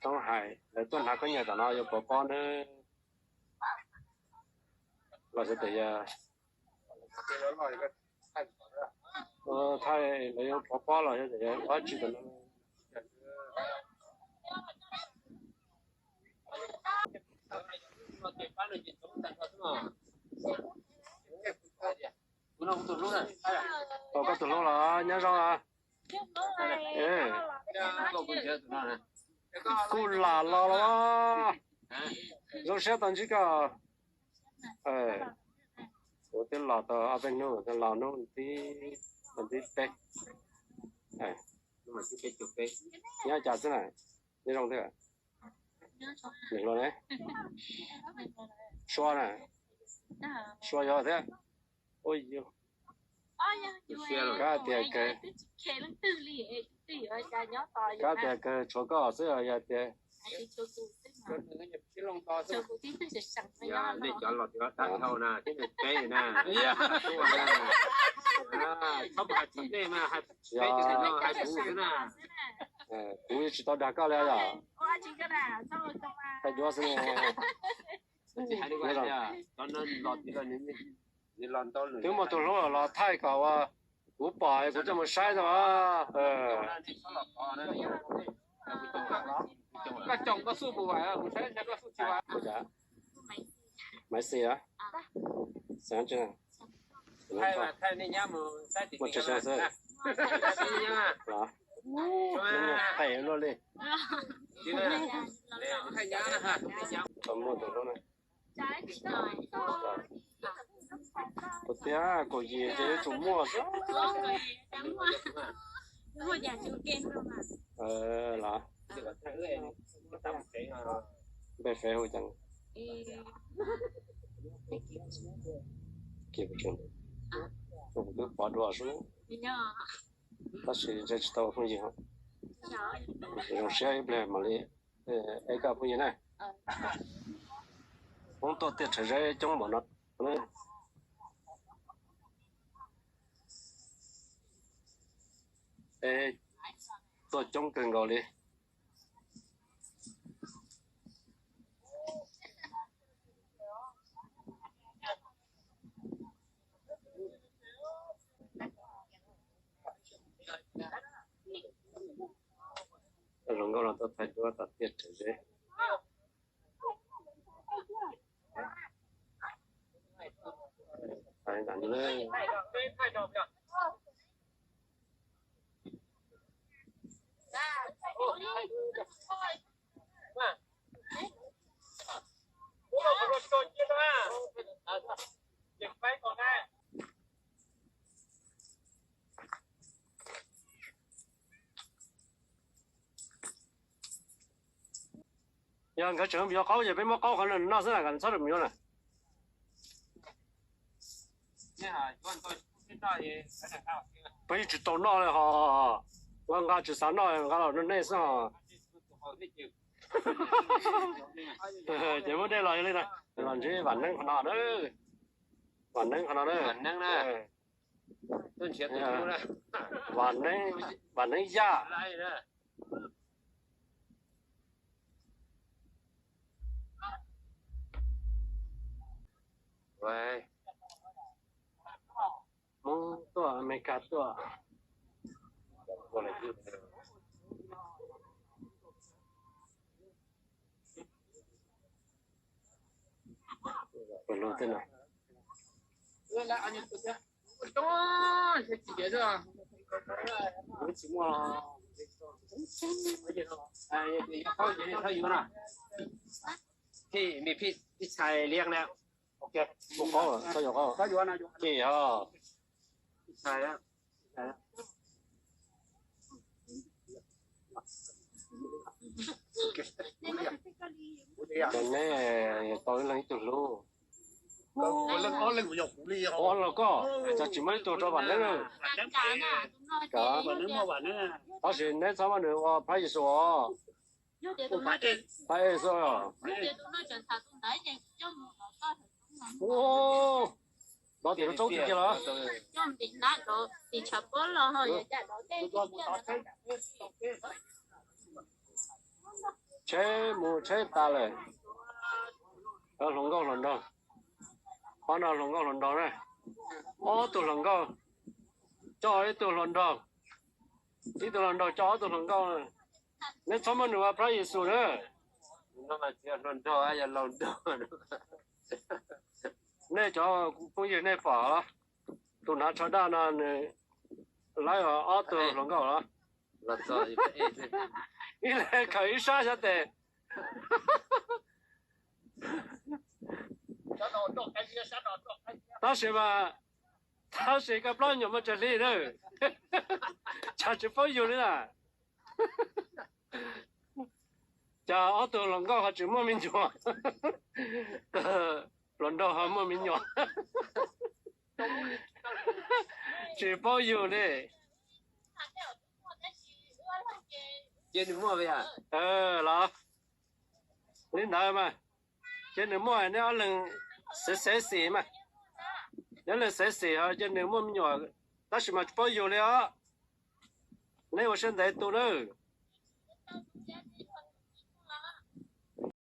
Toob hais lawv tuaj hnav khaub ncaws tom no yuav pov pob nawb. Los xyov tias yog thaij lawv yuav pov pob los xyov tias yog dab tsi tom no. Koj tus hlub los nyob zoo. Kuj lam los los. Zoo siab tau ntsib koj. Kuv twb los tau ob peb hnub, los hnub thib peb. Nyob cas xwb na? Nyob zoo thiab. Nws hluas ne? Sua na? Sua yog thiab. Ua yog, kab tias kawg, kab tias kawg tshuav koj xwb yog tias. Nej cov los tib thawj na, thiab nws peb na, txhob hais txog nej mas, hais peb no hais kuv xwb na. Kuv tsis tau dag koj li yom. Thaij duab xwb. Twb muaj tus hlub los thaij kom ua kuv pom kuv coj mus saib xwb. Maiv Xis a? Xav tsis, muaj tsis xyoo xwb. Los, muaj thaij luaj li. Tau muaj tus hlub na. Kuv tias kaum yim ces yuav tsum muaj xwb. Los, npe fev hu cas? Kiv, kuv twb pom dua xwb, tab sis ntshe tsis tau phooj ywg. Zoo siab ib pliag mam li es koj phooj ywg na. Hmoob tuaj tiaj rhawv zeb coob npaum no. Es tuaj coob kawg nkaus li. Zoo nkauj los tuaj thaij duab tom tiaj rhawv zeb. Yog nkawd tseem yuav qaub ces peb muab qaub qhov no xwb na, kom txhob mus yuav na. Peb tsis tau noj li hos, ua nqa tsis xav noj, nqa los rau nej xwb hos. Ces muab dej los li na, los ntsib Vam Neeb qhov no na. Vam Neeb qhov no na. Vam Neeb, Vam Neeb Yaj. Hmoob tuaj, Amelikas tuaj. Pawg lug tej no. Ua qaub, txhob yuav qaub. Ces yog Ces neb tau ib leeg ib tug hlub. Ob leeg koj, cas tsis muab ib tug rau Vam Neeb? Tab sis neb txhob muab nws ua phab Yexus os. Phab Yexus. Dov tim lub roob twg kiag los? Tsheb mus tsheb tas lawm. Hluas nkauj hluas nraug, qhov no hluas nkauj hluas nraug na, ob tug hluas nkauj coj ib tug hluas nraug, ib tug hluas nraug coj ob tug hluas nkauj. Neb txhob muab nws ua plab Yexus na. Nej cov phooj ywg nej pom, tus hnav tsho daj no nws lawv ob tug hluas nkauj los, ib leeg khaws ib sab xyov tes. Tab sis mas, tab sis koj plaub nyuam muaj tsawg hli na, cas tsis paub yug li na. Cas ob tug hluas nkauj ho tsis muaj me nyuam, hluas nraug ho muaj me nyuam, tsis paub yug li. Los li ntawd mas, ces nws muaj, neb ob leeg xev xev xim mas, neb leeg xev xim ho ces nws muaj me nyuam, tab sis mas tsis paub yug li os. Neb ua siab ntev tu nawb.